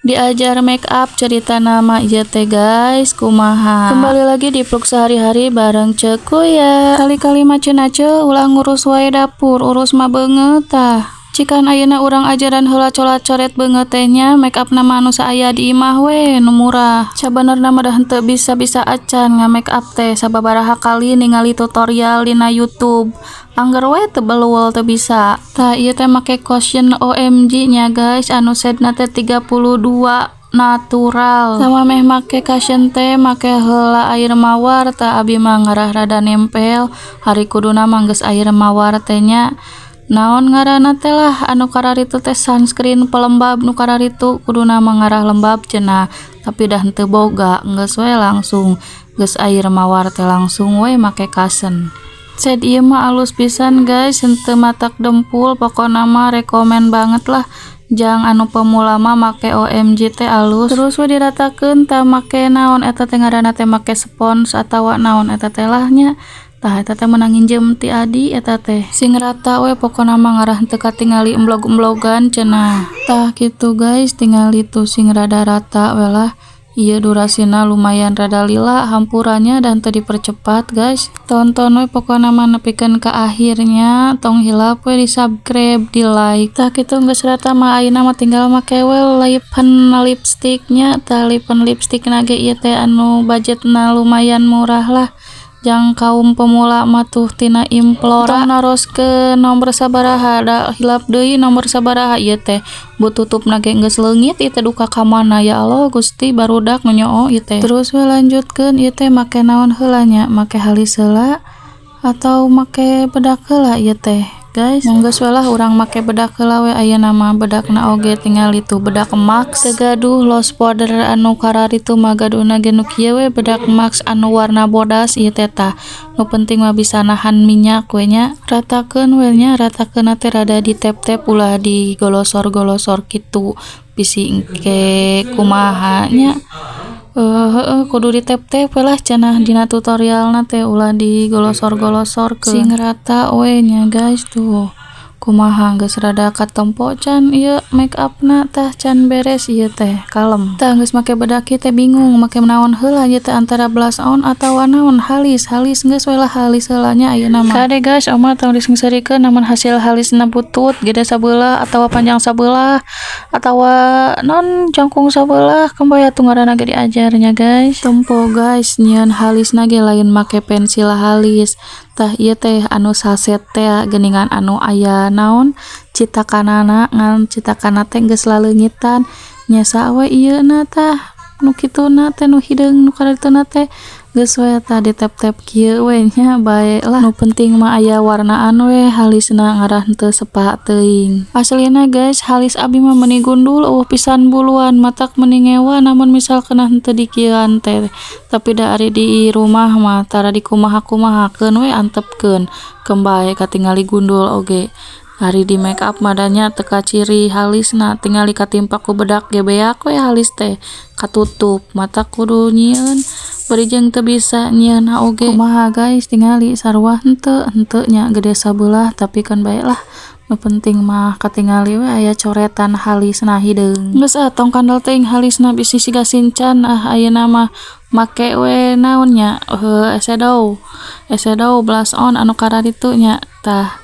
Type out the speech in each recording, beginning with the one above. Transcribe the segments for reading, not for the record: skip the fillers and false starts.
Diajar make up ceritana mah ieu teh, guys, kumaha. Kembali lagi di vlog sehari-hari bareng Ceu ya. Kali-kali mah cenah, Ceu, ulah ngurus wae dapur, urus mah beungeut tah. Cikan ayeuna urang ajaran heula colat-coret beungeut teh nya, make up mah anu saaya di imah we nu murah. Sabenerna mah da henteu bisa-bisa acan nga-make up teh, sababaraha kali ningali tutorial dina YouTube. Angger we teu beluul, teu bisa. Tah, ieu teh make cushion OMG nya, guys, anu shade-na teh 32 natural. Samemeh make cushion teh make heula air mawar. Tah, abi mah ngarah rada nempel, ari kuduna mah geus air mawar teh nya. Naon ngaranna teh lah, anu kararitu teh sunscreen pelembab nu kararitu, kuduna mah ngarah lembab cenah, tapi dah henteu boga, geus we langsung geus air mawar teh langsung we make cushion. Shade ieu mah alus pisan, guys, henteu matak dempul, pokona mah rekomen banget lah. Jang anu pemula mah make OMG teh alus. Terus we diratakeun tah make naon eta teh ngaranna teh, make spons atawa naon eta teh lah nya. Tah, eta teh meunang nginjem ti adi eta teh. Sing rata we pokona mah, ngarah henteu katingali emblog-emblogan cenah. Tah, kitu, guys, tingali tuh sing rada rata we lah. Ieu durasina lumayan rada lila, hampura nya dan teu dipercepat, guys. Tonton we pokona mah nepikeun ka akhirnya, tong hilap we di subscribe, di like. Tah, kitu geus rata mah ayeuna mah tinggal make we lipen lipstick nya. Tah, lipen lipstick na ge ieu teh anu budgetna lumayan murah lah. Jang kaum pemula mah tuh tina Implora. Tong naroskeun nomor sabaraha, da hilap deui nomor sabaraha ieu teh. Bututupna ge geus leungit ieu teh, duka ka mana, ya Allah Gusti, barudak nu nyoo ieu teh. Terus we lanjutkeun ieu teh make naon heula nya, make halis heula atau make bedak heula ieu teh, guys? Geus we lah, urang make bedak heula we ayeuna mah. Bedakna oge tingali tuh, bedak Max. Teu gaduh loose powder anu kararitu mah, gaduhna ge nu kieu we, bedak Max anu warna bodas ieu teh. Tah, nu penting mah bisa nahan minyak we nya. Ratakeun we nya, ratakeunna teh rada di tap-tap, ulah digolosor-golosor kitu, bisi engke kumaha nya. Heueuh, kudu di tap-tap we lah cenah dina tutorialna teh, ulah digolosor-golosorkeun, sing rata we nya, guys. Tuh, kumaha, geus rada katempo can ieu make upna? Tah, can beres ieu teh, kalem. Tah, geus make bedak ieu teh bingung make naon heula ieu teh, antara blush on atawa naon, halis. Halis, geus we lah, halis heula nya ayeuna mah. Kade, guys, oma tong diseungseurikeun namun hasil halisna butut gede sabelah atawa panjang sabelah atawa non jangkung sabelah. Kembali atuh, ngaranna ge diajar nya, guys. Tempo, guys, nyieun halisna ge lain make pensil halis. Tah, ieu teh anu saset teh geuningan, anu aya naon citakanana, ngan citakanna teh geus laleungitan, nyesa we ieuna. Tah, nu kituna teh, nu hideung nu karituna teh, geus we tah di tap-tap kieu we nya, bae lah, nu penting mah aya warnaan we halisna, ngarah henteu sepa teuing. Aslina, guys, halis abi mah meuni gundul, euweuh pisan buluan, matak meuni ngewa namun misalkeun henteu dikieuan teh. Tapi da ari di rumah mah tara dikumaha-kumahakeun we, antepkeun keun bae katingali gundul oge. Ari di make up mah da nya teu kaciri halisna, tingali katimpa ku bedak ge beak we halis teh, katutup, matak kudu nyieun, bari jeung teu bisa nyieunna oge. Kumaha, guys, tingali sarua henteu? Henteu nya, gede sabelah, tapi keun bae lah, nu penting mah katingali we aya coretan halisna hideung. Geus ah, tong kandel teuing halisna, bisi siga Sinchan ah. Ayeuna mah make we naon nya, eyeshadow, eyeshadow blush on anu kararitu nya. Tah,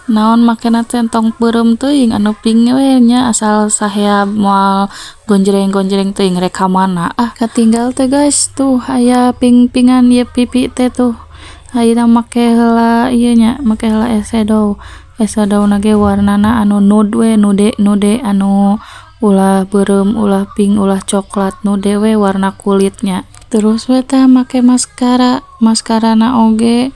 naon makena teh, tong beureum teuing, anu pink we nya, asal sahea moal gonjreng-gonjreng teuing rek ka mana ah. Katinggal teu, guys? Tuh aya pink-pinkan ieu pipi teh. Tuh, ayeuna make heula ieu nya, make heula eyeshadow. Eyeshadow na ge warnana anu nude we, nude nude, anu ulah beureum, ulah pink, ulah coklat, nude we warna kulitnya. Terus we tah make maskara. Maskarana oge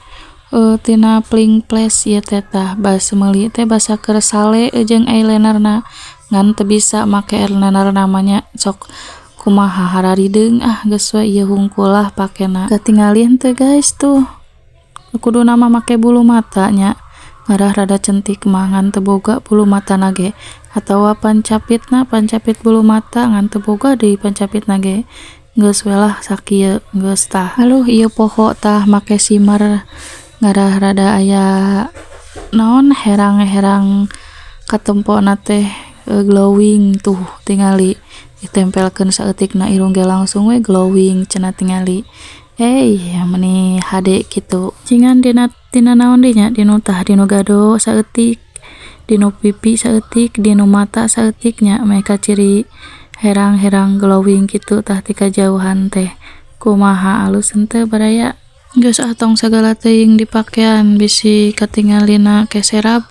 tina Pling Flash ieu teh. Tah, basa meuli teh basa keur sale jeung eyelinerna, ngan teu bisa make eyeliner mah nya, sok kumaha hararideung ah. Geus we ieu hungkul lah pakena. Katingali henteu, guys? Tuh, kuduna mah make bulu mata nya, ngarah rada centik mah, ngan teu boga bulu matana ge, atawa pancapitna, pancapit bulu mata, ngan teu boga deui pancapitna ge. Geus we lah sakieu geus. Tah, aduh, ieu poho. Tah, make shimmer ngarah rada aya naon, herang-herang katempona teh. Glowing tuh tingali ditempelkeun saeutik na irung ge langsung we glowing cenah tingali. Meni hade kitu. Cingan dina naon deui nya dinu tah dinu gado saeutik, dinu pipi saeutik, dinu mata saeutik nya meh kaciri herang-herang glowing kitu tah ti kajauhan teh. Kumaha alus henteu baraya? Geus ah tong sagala teuing dipakean bisi katingalina keserab.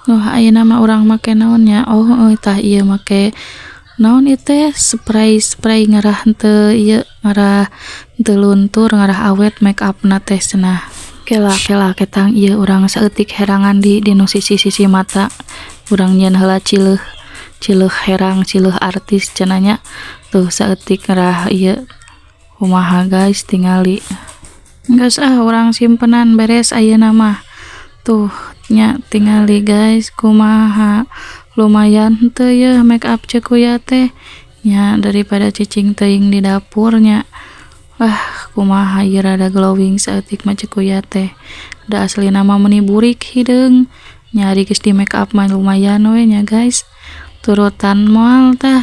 Ayeuna mah urang make naon nya? Oh heueuh tah ieu make naon ieu teh spray-spray ngarah henteu ieu ngarah henteu luntur ngarah awet make upna teh cenah. Kela ketang ieu urang saeutik herangan di dinu sisi-sisi mata. Urang nyieun heula cileuh, cileuh herang, cileuh artis cenah nya. Tuh saeutik ngarah ieu kumaha guys tingali. Geus ah urang simpenan beres ayeuna mah. Tuh nya tingali guys kumaha lumayan henteu yeuh make up Ceu Kuya teh nya daripada cicing teuing di dapur nya. Wah kumaha ieu rada glowing saeutik mah Ceu Kuya teh. Da aslina mah meuni burik hideung nya ari geus di make up mah lumayan we nya guys. Turutan moal tah.